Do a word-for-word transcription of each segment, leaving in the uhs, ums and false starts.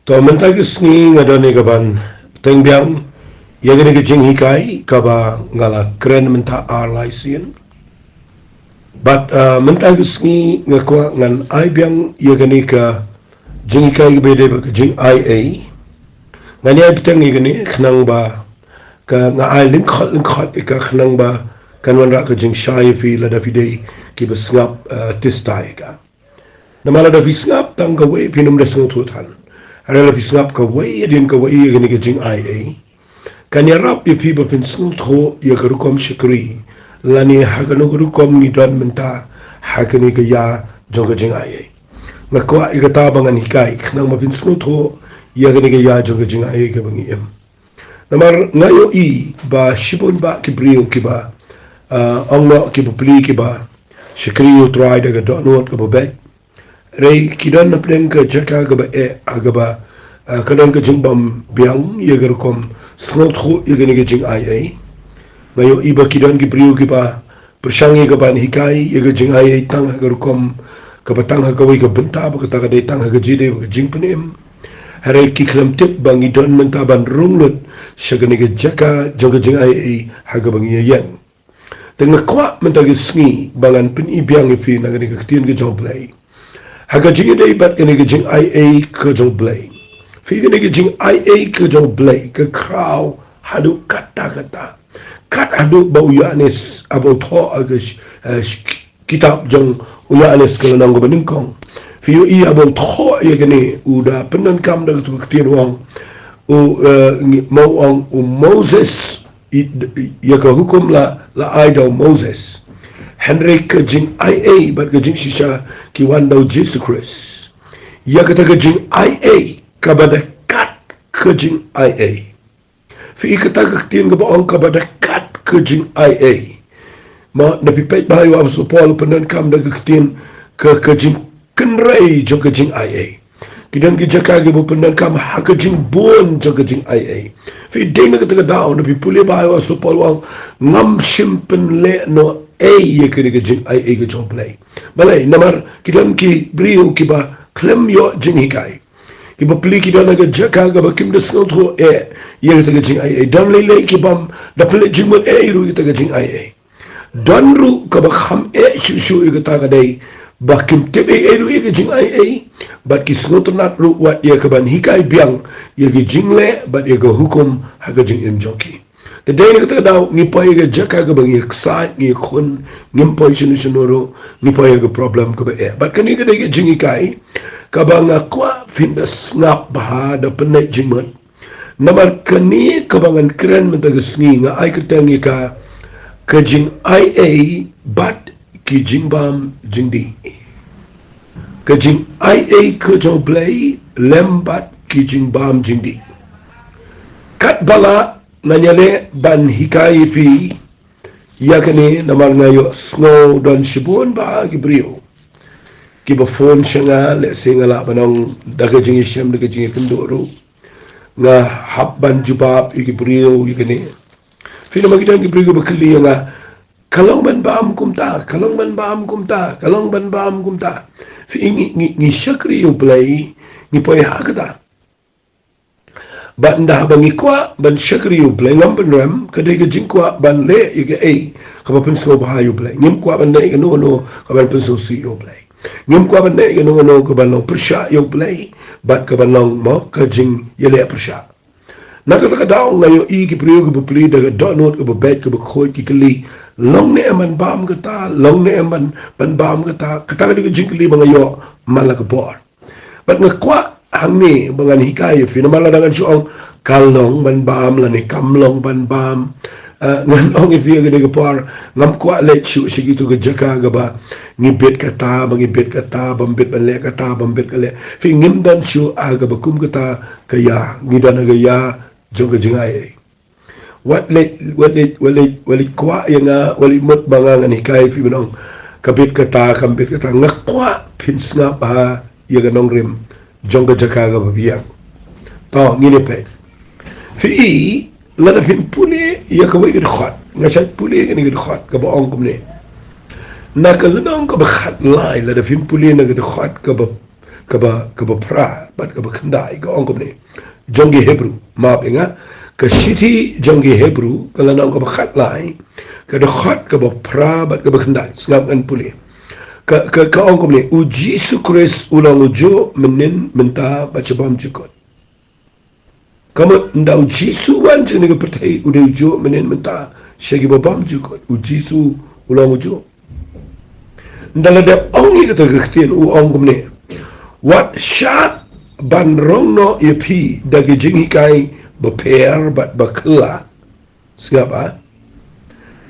To mynta ka sngi nga don ïa ka ban teng biang ïa kane ka jinghikai kaba nga la kren mynta ar lai sien. Bad mynta ka sngi nga kwah ngan ai biang ïa kane ka jinghikai kaba dei ba ka jing-ai-ei. Ngan ïai bteng ïa kane khnang ba ka nga ai lyngkhot lyngkhot ïa ka khnang ba kan wanrah ka jingshai ïa phi lada phi dei kiba sngap tista ïa ka. Namar lada phi sngap tang kawei phin ym da sngewthuh than. Hynrei lada phi sngap kawei hadien kawei ïa kane ka jing-ai-ei, kan ïarap ïa phi ba phin sngewthuh ïa ka rukom shakri lane ha kano ka rukom ngi don mynta ha kane ka ïa jong ka jing-ai-ei. Nga kwah ïa kata ba ngan hikai khnang ba phin sngewthuh ïa kane ka ïa jong ka jing-ai-ei kaba ngi im. Namar nga ïohi ba shibun bah ki briew kiba ong noh kiba plie kiba shakri ïa U Trai da ka dohnud kaba beit. Hynrei ki don na pdeng ka jaka kaba eh ha kaba ka don ka jingbym biang ïa ka rukom sngewthuh ïa kane ka jing-ai-ei. Nga ïohi ba ki don ki briew kiba pyrshang ïa ka ban hikai ïa ka jing-ai-ei tang ha ka rukom kaba tang ha kawei ka bynta ba kata ka dei tang ha ka jingdei ba ka jingpynim. Hynrei ki khlem tip ba ngi don mynta ban rung lut sha kane ka jaka jong ka jing-ai-ei ha kaba ngi ïeng. Te nga kwah mynta ka sngi ba ngan pyni biang ïa phi na kane ka ktien ka jong U Blei ha ka jingïadei bad kane ka jing-ai-ei ka jong U Blei. Phi, kane ka jing-ai-ei ka jong U Blei ka khraw haduh katta katta. Kat haduh ba u Ïoannis haba u thoh ha ka kitab jong u Ïoannis ka lynnong kaba nyngkong. Phi ïohi haba u thoh ïa kane u da pyndonkam da katu ka ktien u ong u, ma u ong u Moses, ïa ka hukum la la ai da u Moses. Hynrei ka jing-ai-ei bad ka jingshisha ki wan da u Jisu Khrist. Ïa kata ka jing-ai-ei kaba da kat ka jing-ai-ei. Phi i kata ka ktien kaba ong kaba da kat ka jing-ai-ei. Ma da phi peit ba ïa u apostol Paul u pyndonkam da ka ktien ka ka jingkynrei jong ka jing-ai-ei. Ki don ki jaka kiba u pyndonkam ha ka jingbun jong ka jing-ai-ei. Phi dei na kata ka daw da phi pule ba ïa u apostol Paul u ong ngam shym pynleh noh ei ïa kane ka jing-ai-ei ka jong U Blei. Balei? Namar ki don ki briew kiba khlem ïoh jinghikai. Kiba plie ki don ha ka jaka kaba kim da sngewthuh eh ïa kata ka jing-ai-ei. Don lei lei kibym da pynleit jingmut eh ruh ïa kata ka jing-ai-ei. Don ruh kaba kham eh shuh shuh ïa kata ka dei ba kim tip ei ei ruh ïa ka jing-ai-ei. Bad ki sngewtynnat ruh wat ïa ka ban hikai biang ïa ka jingleh bad ïa ka hukum ha ka jingim jong ki. Te dei na kata ka daw ngi poi ha ka jaka kaba ngi ïaksaid, ngi ïakhun, ngim poi shano shano ruh, ngi poi ha ka problem kaba eh. Bad kane ka dei ka jinghikai kaba nga kwah phin da sngap bha, da pynleit jingmut. Namar kane kaba ngan kren mynta ka sngi nga ai kyrteng ïa ka ka jing-ai-ei bad ki jingbam jingdih. Ka jing-ai-ei ka jong U Blei lem bad ki jingbam jingdih. Katba lah ngan ïaleh ban hikai ïa phi ïa kane namar nga ïohsngew don shibun bah ki briew kiba phone sha nga, lehse nga lah ban ong da ka jingïashem da ka jingïakynduh ruh. Nga hap ban jubab ïa ki briew ïa kane. Phi, namar ki don ki briew kiba kylli ïa nga, ka long ban bam kumta, ka long ban bam kumta, ka long ban bam kumta. Phi, ngi ngi ngi shakri ïa U Blei, ngi poi ha kata. Bad ynda haba ngi kwah ban shakri ïa U Blei, ngam pynrem, ka dei ka jingkwah ban leh ïa kaei kaba pynsngewbha ïa U Blei. Ngim kwah ban leh ïa kano kano kaban pynsngewsih ïa U Blei. Ngim kwah ban leh ïa kano kano kaban long pyrshah ïa U Blei bad kaban long mo ka jingïaleh pyrshah. Na kata ka daw nga ïohi ki briew kiba plie da ka dohnud kaba beit kaba khuid, ki kylli, long ne em ban bam kata, long ne em ban ban bam kata. Kata ka dei ka jingkylli ba nga ïoh man la ka bor. Bad nga kwah hangne ba ngan hikai ïa phi namar lada ngan shu ong ka long ban bam lane kam long ban bam, eh, ngan ong ïa phi ha kane ka por ngam kwah leit shuh sha kito ka jaka kaba ngi bit kata ba ngi bit kata, bym bit ban leh kata, bym bit ka leh. Phi, ngim don shuh ha kaba kum kata ka ïa, ngi don ha ka ïa jong ka jing-ai-ei. Wat leit, wat leit, wat leit, wat leit kwah ïa nga, wat leit mut ba nga ngan hikai ïa phi ban ong ka bit kata, kam bit kata. Nga kwah phin sngap ha ïa ka nongrim jong ka jaka kaba biang. To ngin ïa peit. Phi i, lada phin pule ïa kawei ka dkhot, nga shait pule ïa kane ka dkhot kaba ong kumne. Na ka lynnong kaba khatlai, lada phin pule na ka dkhot kaba kaba, kaba phra bad kaba khyndai ka ong kumne. Jong ki Hebru, map ïa nga, ka shithi jong ki Hebru, ka lynnong kaba khatlai, ka dkhot kaba phra bad kaba khyndai, sngap ngan pule. Ka, ka, ka ong kumne, U Jisu Khrist u long ujuh mynhynnin mynta bad sha bymjukut. Ka mut ynda U Jisu u wan sha kane ka pyrthei u dei ujuh mynhynnin mynta sha kiba bymjukut, U Jisu u long ujuh. Ynda la dep ong ïa kata ka ktien u ong kumne. Wat shah ban rong noh ïa phi da ki jinghikai bapher bad bakhlad. Sngap ah.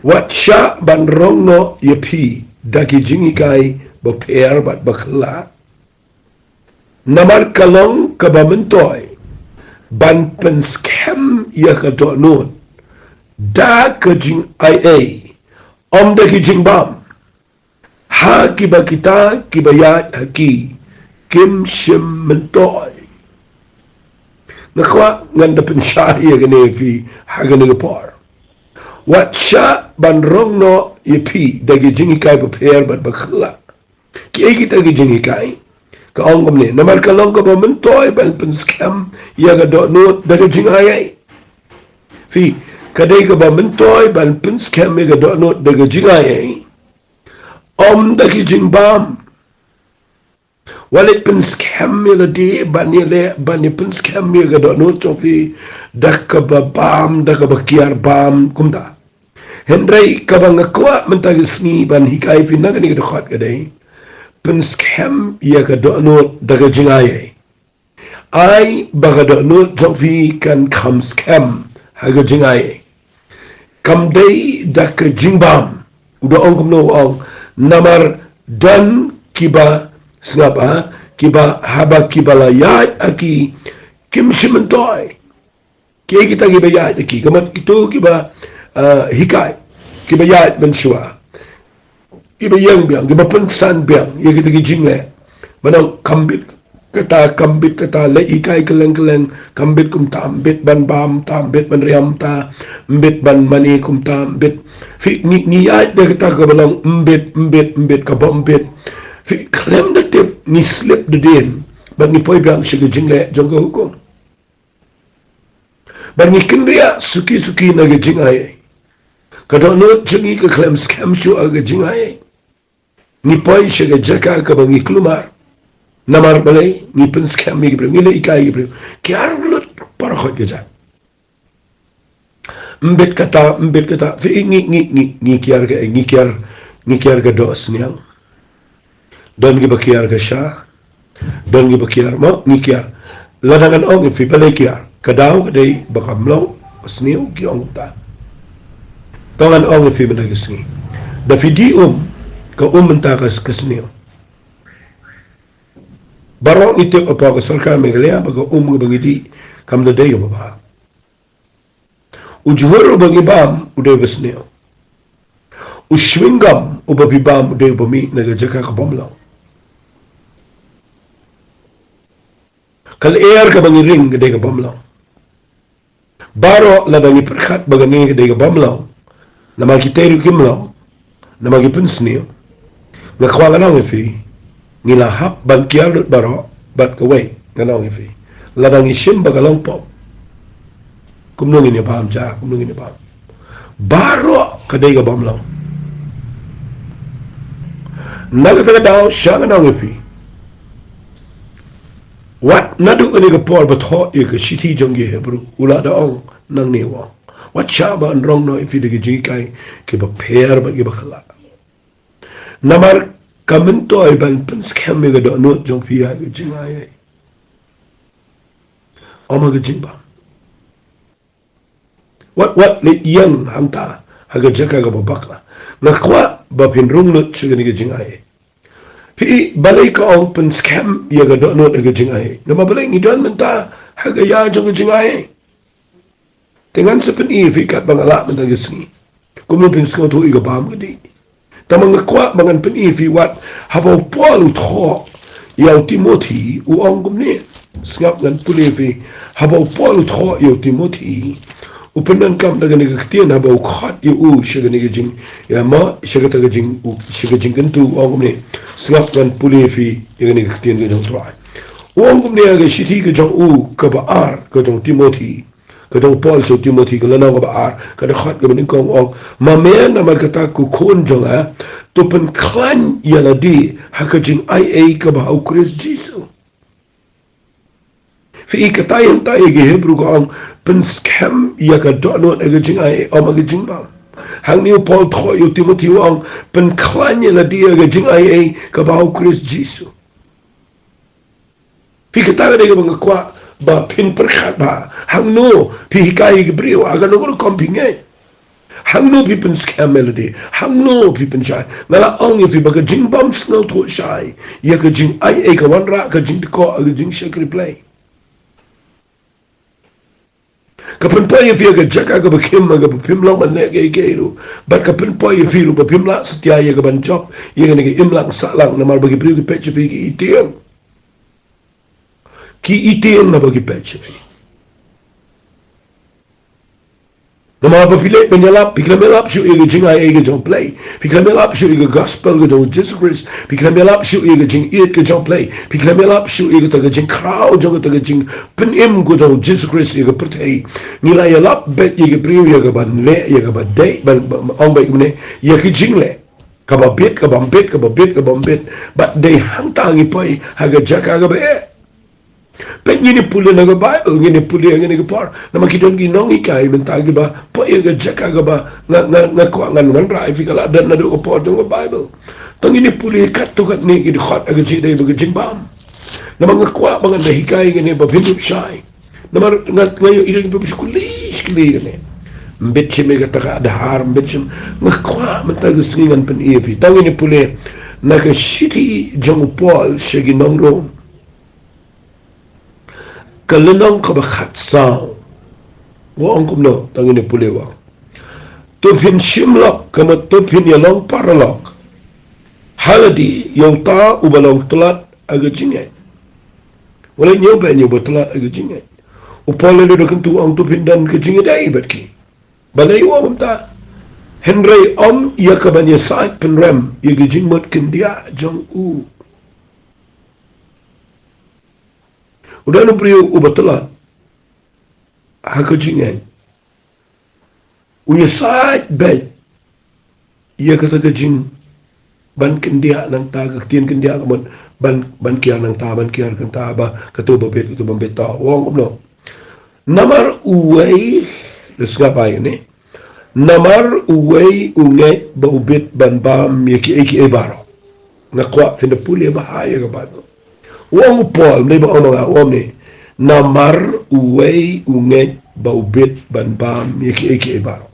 Wat shah ban rong noh ïa phi da ki jinghikai bapher bad bakhlad. Namar ka long kaba myntoi ban pynskhem ïa ka dohnud da ka jingaiei, ym da ki jingbam. Ha kiba kita kiba ïaid ha ki kim shym myntoi. Nga kwah ngan da pynshai ïa kane ïa phi ha kane ka por. Wat shah ban rong noh ïa phi da ki jinghikai bapher bad bakhlad. Kiei kita ki jinghikai? Ka ong kumne, namar ka long kaba myntoi ban pynskhem ïa ka dohnud da ka jingaiei. Phi, ka dei kaba myntoi ban pynskhem ïa ka dohnud da ka jingaiei, ym da ki jingbam. Wat leit pynskhem ïa lade ban ïaleh, ban ïa pynskhem ïa ka dohnud jong phi da kaba bam, da kaba kiar bam kumta. Hynrei kaba nga kwah mynta ka sngi ban hikai phi na kane ka dkhot ka dei, pynskhem ïa ka dohnud da ka jingaiei. Ai ba ka dohnud jong phi kan kham skhem ha ka jingaiei. Kam dei da ka jingbam. U da ong kumno u ong, namar don kiba, sngap ah, kiba haba kiba la ïaid ha ki kim shym myntoi. Kiei kita kiba ïaid ha ki? Ka mut kito kiba, ah, hikai, kiba ïaid mynshuwa, kiba ïeng biang, kiba pynsan biang ïa kita ki jingleh. Ba ong kam bit kata, kam bit kata, leh hikai kylleng kylleng, kam bit kumta, ym bit ban bam ta, ym bit ban riam ta, ym bit ban mane kumta, ym bit. Phi, ngi, ngi ïaid da kata kaba long ym bit, ym bit, ym bit, kaba ym bit. Phi, khlem da tip ngi slip da dien bad ngi poi biang sha ka jingleh jong ka hukum. Bad ngi kynriah suki suki na ka jingaiei. Ka dohnud jong ngi ka khlem skhem shuh ha ka jingaiei. Ngi poi sha ka jaka kaba ngi kulmar. Namar balei? Ngi pynskhem ïa ki briew, ngi leh hikai ïa ki briew. Kiar lut para khoit ka jaka. Ym bit kata, ym bit kata. Phi, ngi, ngi, ngi, ngi kiar ka, ngi kiar, ngi kiar ka doh sniang. Don kiba kiar ka sha, don kiba kiar, mo, ngi kiar. Lada ngan ong ïa phi balei kiar, ka daw ka dei ba ka mlong, ka sniew, ki ong ta. To ngan ong ïa phi mynta ka sngi, da phi dih um, ka um mynta ka, ka sniew. Baroh ngi tip hapoh ka sorkar Meghalaya ba ka um kaba ngi dih kam da dei kaba bha. U jhur uba ngi bam u dei uba sniew. U chewing gum uba phi bam u dei uba mih na ka jaka ka bym long. Ka lyer kaba ngi ring ka dei ka bym long. Baroh lada ngi pyrkhat ba kane ka dei ka bym long, namar kitei ruh kim long, namar ki pynsniew. Nga kwah ngan ong ïa phi, ngi la hap ban kiar lut baroh bad kawei, ngan ong ïa phi, lada ngi shim ba ka long pop, kumno ngin ïa bam ja, kumno ngin ïa bam? Baroh ka dei ka bym long. Na kata ka daw sha ngan ong ïa phi, wat naduh kane ka por ba thoh ïa ka shithi jong ki Hebru, u la da ong nangne, u ong, wat shah ban rong noh ïa phi da ki jinghikai kiba pher bad kiba khlad. Namar ka myntoi ban pynskhem ïa ka dohnud jong phi ha ka jingaiei, ym ha ka jingbam. Wat, wat leit ïeng hangta ha ka jaka kaba bakla. Nga kwah ba phin rung lut sha kane ka jingaiei. Phi, balei ka ong pynskhem ïa ka dohnud ha ka jingaiei? Namar balei ngi don mynta ha ka ïa jong ka jingaiei? Te ngan sa pyni ïa phi katba nga lah mynta ka sngi, kumno phin sngewthuh ïa ka bam ka dih. Tangba nga kwah ba ngan pyni ïa phi wat haba u Paul u thoh ïa u Timothi, u ong kumne. Sngap ngan pule ïa phi, haba u Paul u thoh ïa u Timothi, u pyndonkam da kane ka ktien haba u khot ïa u sha kane ka jing, ïa ma, sha kata ka jing, u, sha ka jingkyntu, u ong kumne. Sngap ngan pule ïa phi ïa kane ka ktien ka jong u Trai. U ong kumne ha ka shithi ka jong u kaba ar, ka jong Timothi, ka jong Paul sha u Timothi, ka lynnong kaba ar, ka dkhot kaba nyngkong u ong, ma me namar kata ko khun jong nga, to pynkhlaiñ ïa lade ha ka jingaiei kaba ha u Khrist Jisu. Phi i katai hangtai ïa ki Hebru ka ong, pynskhem ïa ka dohnud ha ka jingaiei, ym ha ka jingbam. Hangne u Paul thoh ïa u Timothi u ong, pynkhlaiñ ïa lade ha ka jingaiei kaba ha u Khrist Jisu. Phi, kata ka dei kaba nga kwah ba phin pyrkhat ba hangno phi hikai ïa ki briew, ha kano ka rukom phi ngeit. Hangno phi pynskhem ïa lade, hangno phi pynshai. Nga la ong ïa phi ba ka jingbymsngewthuh shai ïa ka jingaiei ka wanrah ka jingdkoh ha ka jingshakri Blei. Ka pynpoi ïa phi ïa ka jaka kaba khim, kaba phim long ban leh kiei kiei ruh. Bad ka pynpoi ïa phi ruh ba phim lah satia ïa ka ban jop ïa kane ka imlang sahlang, namar ba ki briew ki peit sha phi, ki ïeit tieng. Ki ïeit tieng haba ki peit sha phi. Namar ba phi leit ban ïalap, phi khlem ïalap shuh ïa ka jingaiei ka jong U Blei. Phi khlem ïalap shuh ïa ka gospel ka jong U Jisu Khrist. Phi khlem ïalap shuh ïa ka jingïeit ka jong U Blei. Phi khlem ïalap shuh ïa kata ka jingkhraw jong kata ka jingpynim ka jong U Jisu Khrist ïa ka pyrthei. Ngi la ïalap beit ïa ki briew ïa ka ban leh, ïa ka ban dei, ban, ban, ban ong beit kumne, ïa ki jingleh. Kaba bit, kaba bit, kaba bit, kaba bit. Bad dei hangta ngi poi ha ka jaka kaba eh. Peit, ngin ïa pule na ka Baibl, ngin ïa pule ha kane ka por. Namar ki don ki nonghikai mynta kiba poi ha ka jaka kaba nga, nga, nga kwah ngan wanrah ïa phi, ka la don naduh ka por jong ka Baibl. Tang ngin ïa pule katto katne ki dkhot ha ka jingïadei bad ka jingbam. Namar nga kwah ba ngan da hikai kane ba phin ïoh shai. Namar nga, nga ïohi ïa ki briew ba shu kylli, shu kylli kane. Mbit shim ïa kata ka Adhar, mbit shim. Nga kwah mynta ka sngi ngan pyni ïa phi. Tang ngin ïa pule na ka shithi jong u Paul sha ki nong Rom. Ka lynnong kaba khatsaw. U ong kumno, tang ngin ïa pule, u ong. To phin shim lok, ka mut to phin ïa long paralok ha lade ïa uta uba long tlot ha ka jingngeit. Wat leit ñiew beiñ ïa uba tlot ha ka jingngeit. U Paul u la kyntu, u ong to phin don ka jingïadei bad ki. Balei u ong kumta? Hynrei ym ïa ka ban ïasaid pynrem ïa ka jingmut khyndiat jong u. U don u briew uba tlot ha ka jingngeit, u ïasaid beit ïa kata ka jingban khyndiat nangta, ka ktien khyndiat ka mut ban, ban kiar nangta, ban kiar kata, ba kata ba bit, kata ba bit, ta u ong kumno. Namar uwei, da sngap bha ïa kane. Namar uwei u ngeit ba u bit ban bam ïa kiei kiei baroh. Nga kwah phin da pule bha ïa ka Baibl. U ong u Paul, ym dei ba ong ma nga, u ong ne. Namar uwei u ngeit ba u bit ban bam ïa kiei kiei baroh.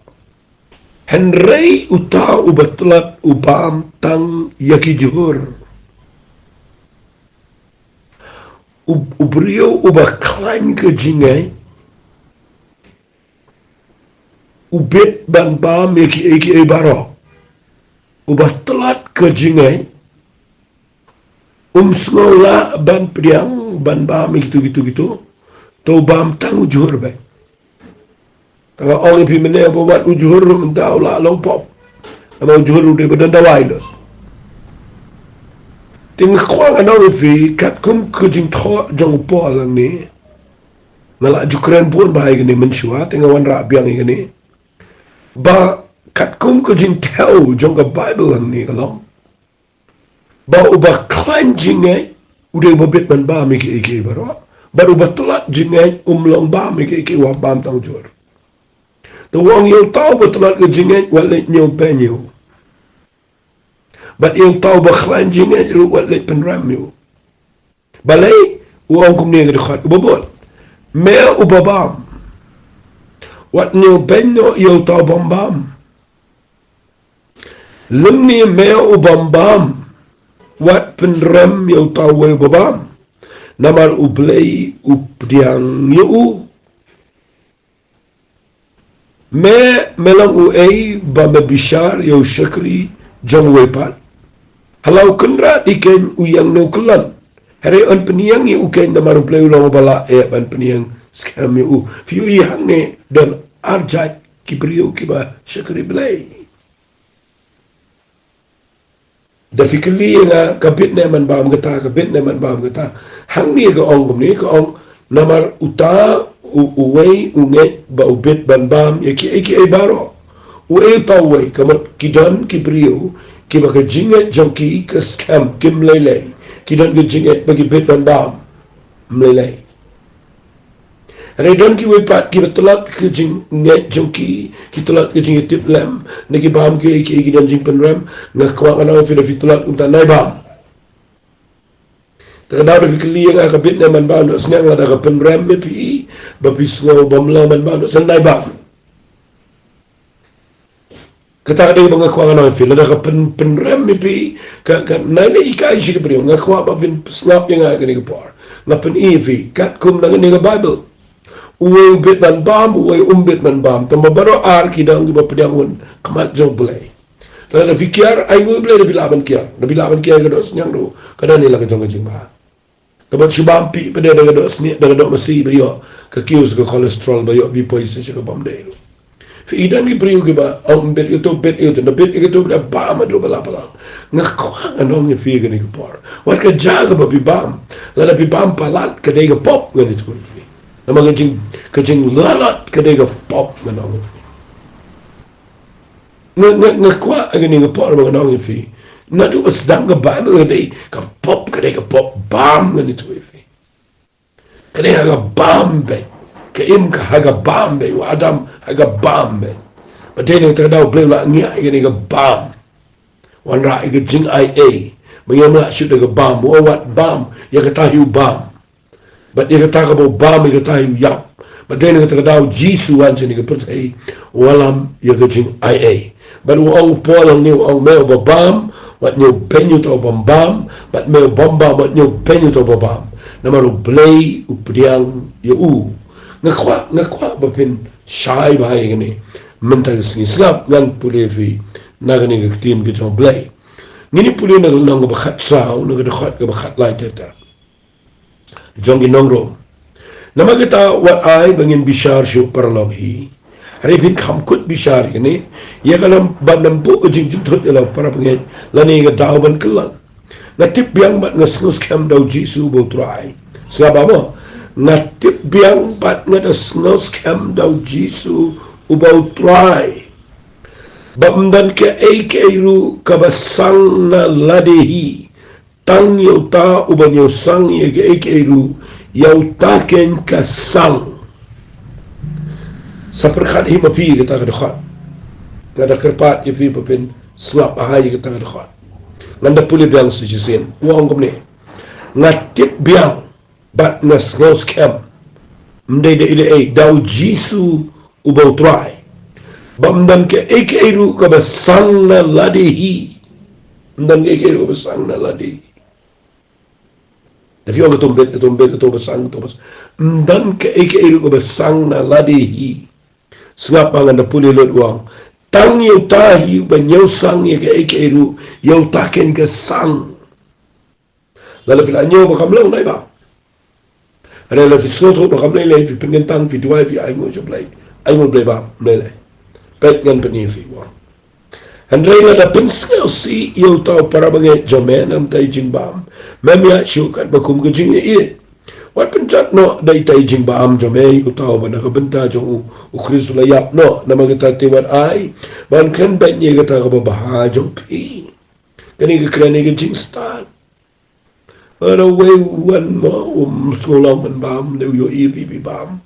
Hynrei uta uba tlot u bam tang ïa ki jhur. U, u briew uba khlaiñ ka jingngeit, u bit ban bam ïa kiei kiei baroh. Uba tlot ka jingngeit, um sngew lah ban pdiang, ban bam ïa kito, kito, kito. To bam tang u jhur beit. Tang nga ong ïa phi mynne ba wat u jhur ruh mynta u la long pop. Namar u jhur ruh dei ba don dawai lut. Te nga kwah ngan ong ïa phi katkum ka jingthoh jong u Paul hangne. Nga la ju kren bun bha ïa kane mynshuwa, te nga wanrah biang ïa kane. Ba katkum ka jingthew jong ka Baibl hangne ka long ba uba khlaiñ jingngeit u dei uba bit ban bam ïa kiei kiei baroh. Bad uba tlot jingngeit um long bam ïa kiei kiei, u bam tang u jhur. Te u ong ïa uta uba tlot ka jingngeit, wat leit ñiew beiñ ïa u. Bad ïa uta uba khlaiñ jingngeit ruh wat leit pynrem ïa u. Balei? U ong kumne ha ka dkhot uba bud. Me uba bam, wat ñiew beiñ noh ïa uta u bym bam. Lymne me ubym bam, wat pynrem ïa uta uwei uba bam, namar U Blei u pdiang ïa u. Me, me long uei ba me bishar ïa u shakri jong uwei pat? Ha la u kynrad i keiñ u ïeng ne u kyllon? Hynrei yn pynïeng ïa u keiñ, namar U Blei u long uba lah eh ban pynïeng skhem ïa u. Phi ïohi hangne don ar jait ki briew kiba shakri Blei. Da phi kylli ïa nga, ka bit ne man bam kata, ka bit ne man bam kata. Hangne ka ong kumne, ka ong, namar uta u, uwei u ngeit ba u bit ban bam ïa kiei kiei baroh. Uei uta uwei? Ka mut ki don ki briew kiba ka jingngeit jong ki ka skhem, kim lei lei. Ki don ka jingngeit ba ki bit ban bam, ym lei lei. Hynrei don kiwei pat kiba tlot ka jingngeit jong ki, ki tlot ka jingïatiplem, ne ki bam kiei kiei, ki don jingpynrem. Nga kwah ngan ong ïa phi, da phi tlot kumta, nai bam. Te ka daw da phi kylli ïa nga, ka bit ne man bam, dohsniang lada ka pynrem ïa phi ba phi sngew bym long man bam, dohsniang nai bam. Kata ka dei ba nga kwah ngan ong ïa phi, lada ka pyn, pynrem ïa phi, ka, ka, nai leh hikai sha ki briew. Nga kwah ba phin sngap ïa nga ha kane ka por. Nga pyni ïa phi katkum na kane ka Baibl. Uwei u bit ban bam, uwei um bit ban bam. Tangba baroh ar ki don kiba pdiang hun khmat jong U Blei. Te lada phi kiar, ainguh U Blei da phi lah ban kiar. Da phi lah ban kiar ka dohsniang ruh, ka don hi la ka jong ka jingbha. Te bad shu bam phi pat da ka dohsniang, da ka doh masi ba ïoh ka kiew sha ka cholesterol, ba ïoh phi poi sha ka bym dei ruh. Phi, don ki briew kiba ong bit ïa uto, bit ïa uto, da bit ïa uto, da bam haduh ba la palat. Nga kwah ngan ong ïa phi ha kane ka por, wat ka jaka ba phi bam, lada phi bam palat, ka dei ka pop, ngan ïathuh ïa phi. Namar ka jing, ka jinglalat ka dei ka pop, ngan ong ïa phi. Nga, nga, nga kwah ha kane ka por ba ngan ong ïa phi, naduh ba sdang ka Baibl ka dei ka pop, ka dei ka pop bam, ngan ïathuh ïa phi. Ka dei ha ka bam beit. Ka im ka ha ka bam beit, u Adam ha ka bam beit. Bad dei na kata ka daw U Blei u la ngiah ïa kane ka bam, wanrah ïa ka jingai ei. Ba ngim lah shuh da ka bam, u ong wat bam ïa kata hi u bam. Bad ïa kata kaba u bam, ïa kata hi u ïap. Bad dei na kata ka daw U Jisu u wan sha kane ka pyrthei, u wallam ïa ka jingai ei. Bad u ong, u Paul hangne u ong, me uba bam, wat ñiewbeiñ uta u bym bam, bad me u bym bam, wat ñiewbeiñ uta uba bam. Namar U Blei u pdiang ïa u. Nga kwah, nga kwah ba phin shai bha ïa kane mynta ka sngi. Sngap, ngan pule ïa phi na kane ka ktien ka jong U Blei. Ngin ïa pule na ka lynnong kaba khatsaw, na ka dkhot kaba khatlai ter ter. Jong ki nong Rom. Namar kata wat ai ba ngin bishar shuh paralok hi. Hynrei phin kham kut bishar ïa kane, ïa ka nam, ban ym buh ka jingjynthut ïa la u parabangeit, lane ïa ka daw ban kyllon. Nga tip biang bad nga sngewskhem da U Jisu uba U Trai. Sngap bha mo. Nga tip biang bad nga da sngewskhem da U Jisu uba U Trai, ba ym don kaei kaei ruh kaba sang na lade hi. Tang ïa uta uba ñiewsang ïa kaei kaei ruh, ïa uta keiñ ka sang. Sa pyrkhat hi ma phi ïa kata ka dkhot. Nga da kyrpad ïa phi ba phin sngap bha ïa kata ka dkhot. Ngan da pule biang sa shisien. U ong kumne. Nga tip biang bad nga sngewskhem. Ym dei da ei da ei, da U Jisu uba U Trai, ba ym don kaei kaei ruh kaba sang na lade hi. Ym don kaei kaei ruh kaba sang na lade hi. Da phi ong kato bit, kato bit, kato ba sang, kato ba sang. Ym don kaei kaei ruh kaba sang na lade hi. Sngap, ngan da pule lut, u ong. Tang ïa uta hi uba ñiewsang ïa kaei kaei ruh, ïa uta keiñ ka sang. Lada phi la ñiew ba kam long, nai bam. Hynrei lada phi sngewthuh ba kam lei lei, phi pynkyntang, phi duwai, phi ainguh sha U Blei, ainguh U Blei bam, ym lei lei. Peit, ngan pyni ïa phi, u ong. Hynrei lada pynsngewsih ïa uta u parabangeit jong me na ka bynta i jingbam, mem ïaid shuh katba kum ka jingïeit. Wat pynjot noh da ita i jingbam jong me ïa uta uba na ka bynta jong u, u Khrist u la ïap noh. Namar kata te wat ai ba un kren beiñ ïa kata kaba bha jong phi. Kane ka kren ïa ka jingstad. Lada uwei u wan mo, um sngewlong ban bam, ne u ïohi phi phi bam,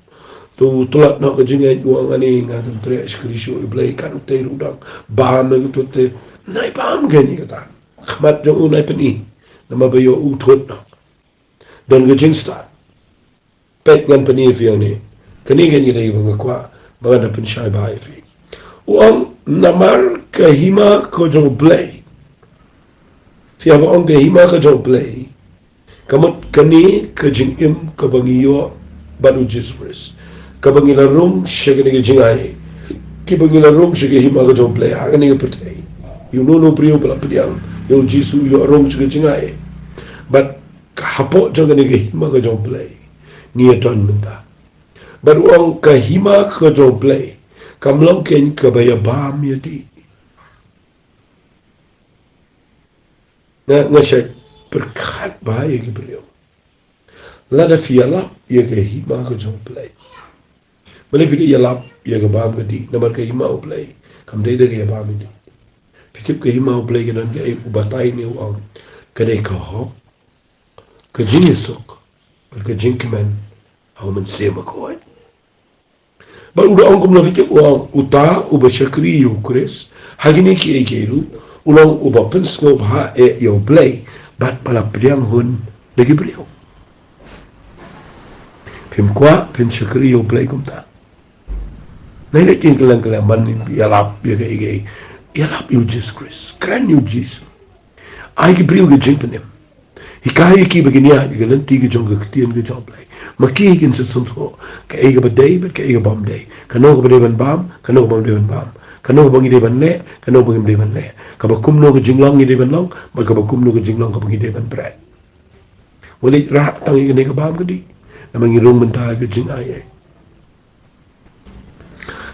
te u tlot noh ka jingngeit, u ong, ani nga tyntreh shakri shuh ïa U Blei, kat utei ruh dang bam ïa kato te. Nai bam keiñ ïa kata. Khmat jong u nai pyni. Namar ba ïoh u thut noh. Don ka jingstad. Peit, ngan pyni ïa phi hangne. Kane keiñ ka dei ba nga kwah ba ngan da pynshai bha ïa phi. U ong, namar ka hima ka jong U Blei. Phi, haba ong ka hima ka jong U Blei, ka mut kane ka jingim kaba ngi ïoh bad U Jisu Khrist, kaba ngi la rung sha kane ka jingai, kiba ngi la rung sha ka hima ka jong U Blei ha kane ka pyrthei. Ïa uno uno u briew ba la pdiang ïa U Jisu u ïoh rung sha ka jingai. Bad ka hapoh jong kane ka hima ka jong U Blei ngi ïa don mynta. Bad u ong ka hima ka jong U Blei kam long keiñ kaba ïa bam ïa dih. Nga, nga shait pyrkhat bha ïa ki briew. Lada phi ïalap ïa ka hima ka jong U Blei, balei phi dei ïalap ïa ka bam ka dih? Namar ka hima U Blei kam dei da ka ïa bam ïa dih. Phi tip ka hima U Blei ka don kaei? U batai ne u ong, ka dei ka hok, ka jingïasuk bad ka jingkmen ha U Mynsiem Bakhuid. Bad u da ong kumno, phi tip, u ong, uta uba shakri ïa U Khrist ha kine kiei kiei ruh u long uba pynsngewbha eh ïa U Blei bad ba la pdiang hun da ki briew. Phim kwah phin shakri ïa U Blei kumta. Nai leh kin kylleng kylleng ban ïalap ïa kaei kaei. Ïalap ïa U Jisu Khrist, kren ïa U Jisu. Ai ki briew ka jingpynim. Hikai ïa ki ba kin ïaid ïa ka lynti ka jong ka ktien ka jong U Blei. Ma ki kin sngewthuh kaei kaba dei bad kaei kaba ym dei, kano kaba dei ban bam, kano kaba ym dei ban bam, kano kaba ngi dei ban leh, kano kaba ngim dei ban leh, kaba kumno ka jinglong ngi dei ban long bad kaba kumno ka jinglong kaba ngi dei ban bret. Wat leit rah tang ïa kane ka bam ka dih, namar ngi rung bynta ka jingai ei.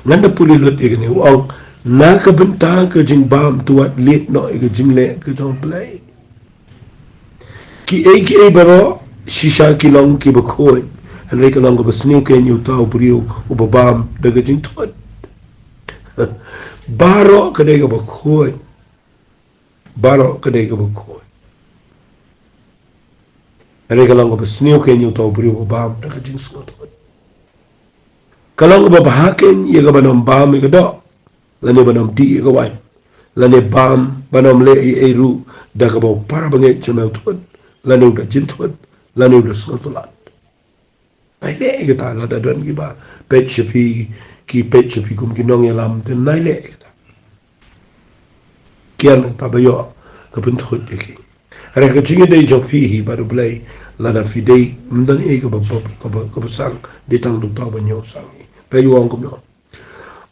Ngan da pule lut ïa kane, u ong, na ka bynta ka jingbam to wat leit noh ïa ka jingleh ka jong U Blei. Kiei kiei baroh shisha ki long kiba khuid, hynrei ka long kaba sniew keiñ ïa uta u briew uba bam da ka jingthut. Baroh ka dei kaba khuid. Baroh ka dei kaba khuid. Hynrei ka long kaba sniew keiñ ïa uta u briew uba bam da ka jingsngewthut. Ka long kaba bha keiñ ïa ka ban ym bam ïa ka doh, lane ban ym dih ïa ka waiñ, lane bam, ban ym leh ei ei ruh da kaba u para bangeit jong me u thut, lane u da jin thut, lane u da sngewtynnat. Nai leh ïa kata, lada don kiba peit sha phi, ki peit sha phi kum ki nongïalam, te nai leh ïa kata. Kian kata ba ïoh ka pynthut ïa ki. Hynrei ka jingïadei jong phi hi bad U Blei, lada phi dei, ym don ei kaba, kaba, kaba, kaba sang, dei tang da uta uba ñiew sang hi. Peit u ong kumno.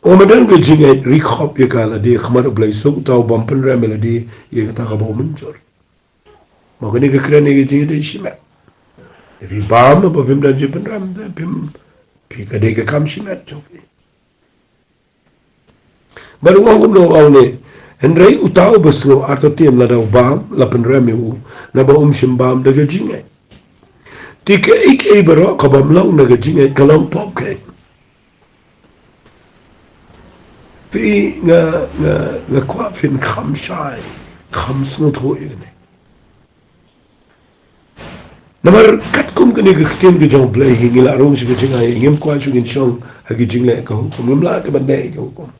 U ong, ma don ka jingngeit, ri khop ïa ka lade ha khmat U Blei, suk uta u bym pynrem ïa lade ïa kata kaba u mynjur. Ma kane ka kren ïa ka jingïadei shimet. Phi bam ba phim don jingpynrem, te phim, phi, ka dei ka kam shimet jong phi. Bad u ong kumno, u ong ne, hynrei uta uba sngew artatien, lada u bam la pynrem ïa u, naba um shym bam da ka jingngeit. Te kaei kaei baroh kaba ym long na ka jingngeit ka long pop keiñ. Phi, nga, nga, nga kwah phin kham shai, kham sngewthuh ïa kane. Namar katkum kane ka ktien ka jong U Blei hi, ngi la rung sha ka jingai, ngim kwah shuh ngin shong ha ka jingleh ka hukum, ngim lah te ban leh ka hukum.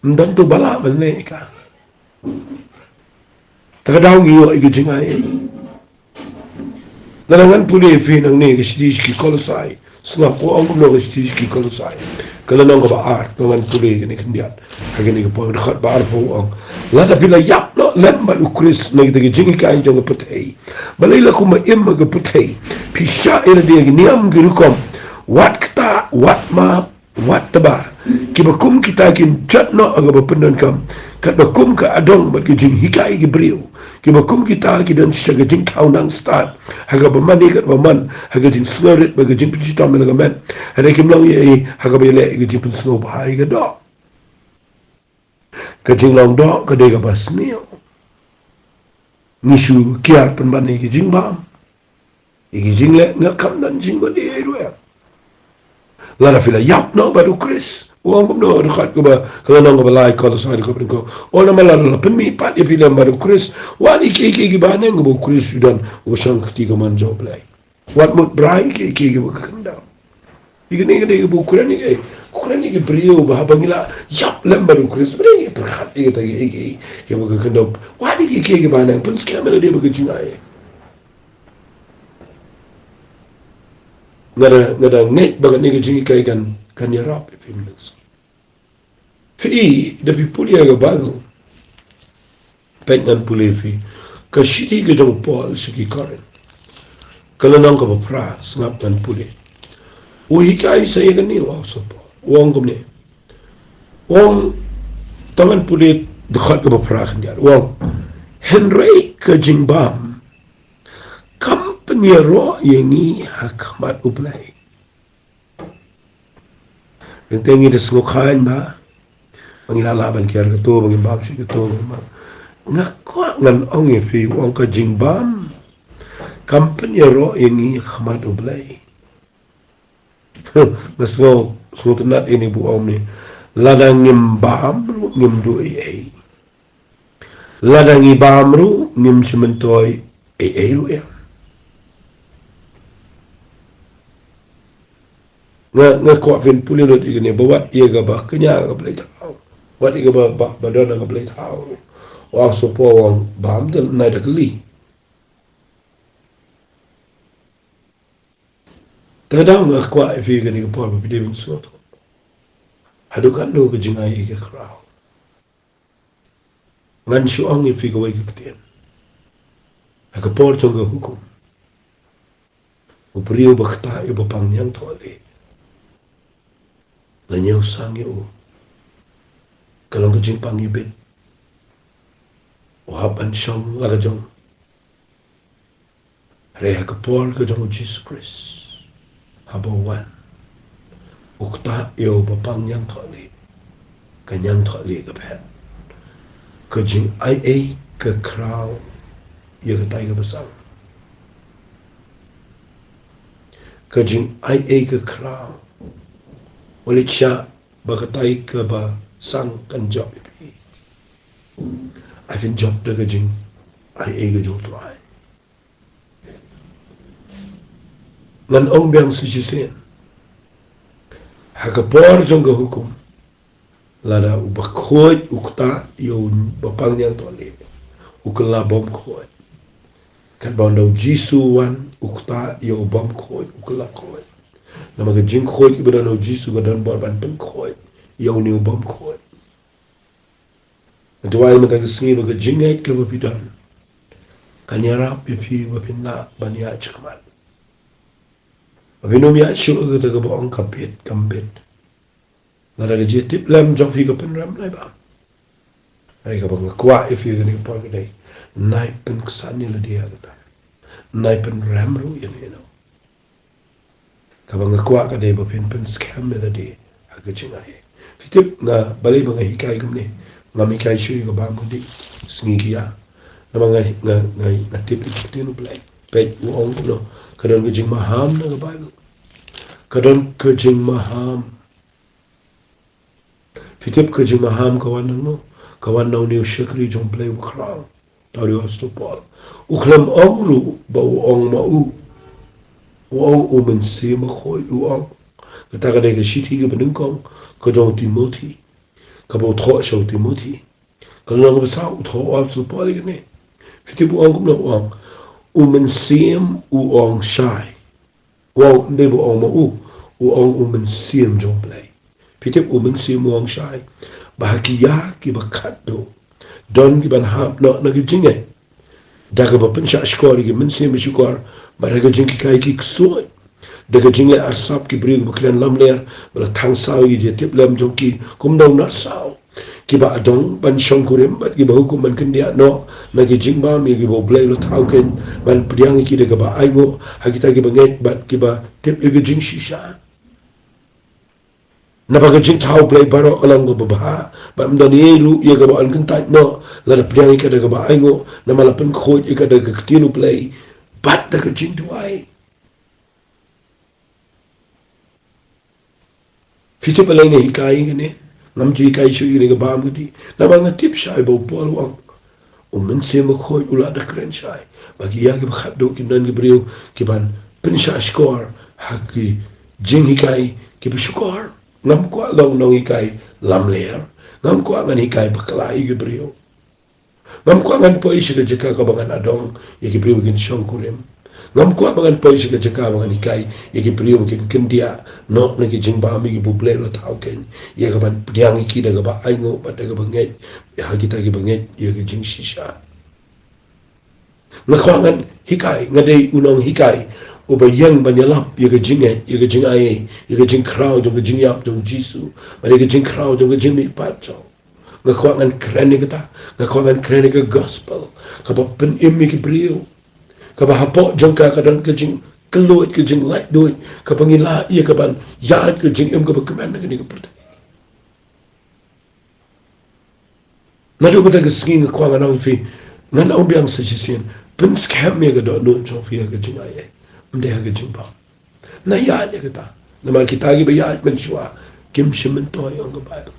Ym don uto uba lah ban leh ka. Te ka daw ngi ïoh ïa ka jingai. Lada ngan pule ïa phi nangne ka shithi sha ki Kolosai. Sngap, u ong kumno ka shithi sha ki Kolosai, ka lynnong kaba ar, lada ngan pule ïa kane khyndiat ha kane ka por, dkhot ba arphew, u ong, lada phi la ïap noh lem bad U Khrist na kita ki jinghikai jong ka pyrthei, balei la kumba im ha ka pyrthei phi shah ïalade ha ki niam ki rukom, wat ktah, wat map, wat tba, kiba kum kita kin jot noh ha kaba pyndonkam, katba kum ka adong bad ka jinghikai ki briew, kiba kum kita ki don sha ka jingthaw nang stad, ha kaba mane katba mon, ha ka jingsngewrit bad ka jingpynshitom ïa la ka met, hynrei kim long ei ei ha kaba ïaleh ïa ka jingpynsngewbha ïa ka doh. Ka jinglong doh ka dei kaba sniew. Ngi shu kiar pynban ïa ka jingbam, ïa ka jingleh, nga kam don jingwan ei ei ruh em. Lada phi la ïap noh bad U Khrist, u ong kumno, dkhot kaba, ka lynnong kaba lai Kolosai, dkhot ba nyngkong. U ong namar lada la pynmih pat ïa phi lem bad U Khrist, wat ïa kiei kiei kiba haneng kaba U Khrist u don, uba shong ha ka kti kamon jong U Blei. Wat mut brai ïa kiei kiei kiba ka khyndew. Ïa kane ka dei kaba u kren ïa ka, u kren ïa ka briew ba haba ngi la ïap lem bad U Khrist, ba dei ngi pyrkhat ïa kata, ïa kiei kiei kiba ka khyndew. Wat ïa kiei kiei kiba haneng, pynskhem ïa lade bad ka jingai. Nga da, nga da ngeit ba kane ka jinghikai kan, kan ïarap ïa phi mynta. Phi, da phi pule ïa ka Baibl. Peit ngan pule ïa phi. Ka shithi ka jong u Paul sha ki Korinth, ka lynnong kaba phra, sngap ngan pule. U hikai sa ïa kane, u ong sa Paul. U ong kumne. U ong, to ngan pule dkhot kaba phra khyndiat. U ong, hynrei ka jingbam kam pynïaroh ïa ngi ha khmat U Blei. Teng teng ngi da sngewkhlaiñ ba, ba ngi lah lah ban kiar kato, ba ngin bam shuh kato, ba ngin bam. Nga kwah ngan ong ïa phi, u ong ka jingbam kam pynïaroh ïa ngi ha khmat U Blei. Nga sngew, sngewtynnat ïa une u ong ne. Lada ngim bam ruh ngim duh ei ei. Lada ngi bam ruh ngim shim myntoi ei ei ruh ïa. Nga, nga kwah phin pule lut ïa kane, ba wat ïa kaba kñia ka blei thaw, wat ïa kaba, ba, ba don ka blei thaw, u ong sngewbha, u ong bam te nai da kylli. Te ka daw nga kwah ïa phi kane ka por ba phi dei ban sngewthuh haduh katno ka jingai ei ka khraw. Ngan shu ong ïa phi kawei ka ktien. Ha ka por jong ka hukum, u briew ba ktah ïa u bapang ñiangthohlieh, la ñiewsang ïa u, ka long ka jingpang ïabit. U hap ban shong la ka jong. Hynrei ha ka por ka jong u Jisu Khrist, haba u wan, u ktah ïa u bapang ñiangthohlieh, ka ñiangthohlieh ka phet. Ka jingai ei ka khraw ïa katai kaba sang. Ka jingai ei ka khraw. Wat leit shah ba katai kaba sang kan jop ïa phi. Ai phin jop da ka jingai ei ka jong u Trai. Ngan ong biang sa shisien. Ha ka por jong ka hukum, lada u bakhuid u ktah ïa u bapang ñiangthohlieh, u kylla bymkhuid. Katba ynda u Jisu u wan, u ktah ïa u bymkhuid, u kylla khuid. Namar ka jingkhuid kaba don ha u Jisu ka don bor ban pynkhuid ïa une u bymkhuid. Nga duwai mynta ka sngi ba ka jingngeit kaba phi don kan ïarap ïa phi ba phin lah ban ïaid shakhmat, ba phin ym ïaid shuh ïa kata kaba ong ka bit kam bit. Lada ka jingtiplem jong phi ka pynrem, nai bam. Hynrei kaba nga kwah ïa phi kane ka por ka dei, nai pynksan ïa lade ïa kata. Nai pynrem ruh ïa lade. Kaba nga kwah ka dei ba phin pynskhem ïa lade ha ka jingai ei. Phi tip, nga balei ba nga hikai kumne? Ngam hikai shuh ïa ka bam ka dih sngi ki ïa. Namar nga, nga, nga, nga tip ïa ka ktien U Blei. Peit u ong kumno, ka don ka jingmaham na ka Baibl. Ka don ka jingmaham. Phi tip ka jingmaham ka wan na no? Ka wan na une u shakri jong U Blei uba khraw, thaw da u Apostol Paul. U khlem ong ruh ba u ong ma u. U ong u Mynsiem Bakhuid u ong. Kata ka dei ka shithi kaba nyngkong ka jong u Timothi, kaba u thoh sha u Timothi. Ka lynnong kaba saw u thoh u Apostol Paul ïa kane. Phi tip u ong kumno? U ong, u Mynsiem u ong shai. U ong, ym dei ba u ong ma u, u ong u Mynsiem jong U Blei. Phi tip, u Mynsiem u ong shai ba ha ki ïa kiba khatduh don ki ban hap noh na ka jingngeit da kaba pynshah shkor ïa ki mynsiem ba shukor, bad ha ka jinghikai ki ksuid da ka jingleh arsap ki briew kiba kren lamler, ba la thang saw ïa ka jingtiplem jong ki kum da u nar saw. Kiba adong ban shongkurim bad kiba hukum ban kyndiah noh na ki jingbam ïa kiba U Blei u la thaw khein ban pdiang ïa ki da kaba ainguh ha kita kiba ngeit bad kiba tip ïa ka jingshisha. Naba ka jingthaw U Blei baroh ka long kaba bha, bad ym don ei ruh ïa kaba yn kyntait noh lada pdiang ïa ka da kaba ainguh, namar la pynkhuid ïa ka da ka ktien U Blei bad da ka jingduwai. Phi tip balei nga hikai kane? Ngam ju hikai shuh ïa kane ka bam ka dih. Namar nga tip shai ba u Paul u ong, u Mynsiem Bakhuid u la da kren shai ba ki ïa kiba khatduh kin don ki briew ki ban pynshah shkor ha ki jinghikai kiba shukor. Ngam kwah long nonghikai lamler. Ngam kwah ngan hikai bakla ïa ki briew. Ngam kwah ngan poi sha ka jaka kaba ngan adong ïa ki briew ba kin shongkurim. Ngam kwah ba ngan poi sha ka jaka ba ngan hikai ïa ki briew ba kin kyndiah noh na ki jingbam ïa kiba U Blei u la thaw khein, ïa ka ban pdiang ïa ki da kaba ainguh bad da kaba ngeit ha kita kiba ngeit ïa ka jingshisha. Nga kwah ngan hikai, nga dei u nonghikai uba ïeng ban ïalap ïa ka jingngeit, ïa ka jingai, ïa ka jingkhraw jong ka jingïap jong u Jisu bad ïa ka jingkhraw jong ka jingmihpat jong. Nga kwah ngan kren ïa kata. Nga kwah ngan kren ïa ka gospel kaba pynim ïa ki briew, kaba hapoh jong ka ka don ka jingkylluid, ka jinglaitluid, kaba ngi lah ïa ka ban ïaid ka jingim kaba kmen na kane ka pyrthei. Naduh mynta ka sngi nga kwah ngan ong ïa phi, ngan ong biang sa shisien, pynskhem ïa ka dohnud jong phi ha ka jingaiei, ym dei ha ka jingbam. Na ïaid ïa kata. Namar kita kiba ïaid mynshuwa kim shym myntoi, ong ka Baibl.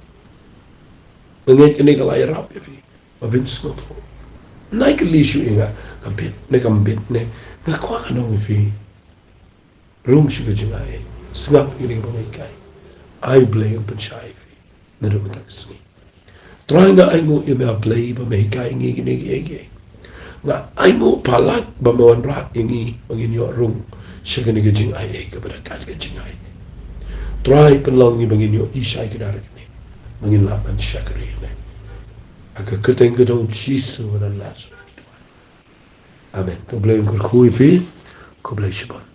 Nga ngeit kane ka la ïarap ïa phi ba phin sngewthuh. Nai kylli shuh ïa nga, ka bit ne kam bit ne. Nga kwah ngan ong ïa phi, rung sha ka jingaiei, sngap ïa kine kiba nga hikai. Ai Blei un pynshai ïa phi naduh mynta ka sngi. Trai, nga ainguh ïa me A Blei ba me hikai ïa ngi kine kiei kiei. Nga ainguh palat ba me wanrah ïa ngi ba ngin ïoh rung sha kane ka jingaiei kaba da kat ka jingaiei. Trai, pynlong ngi ba ngin ïohi shai kdar kane, ba ngin lah ban shakri ïa me. Ha ka kyrteng ka jong U Jisu ba don la sha. Amen. To U Blei un kyrkhu ïa phi. Khublei shibun.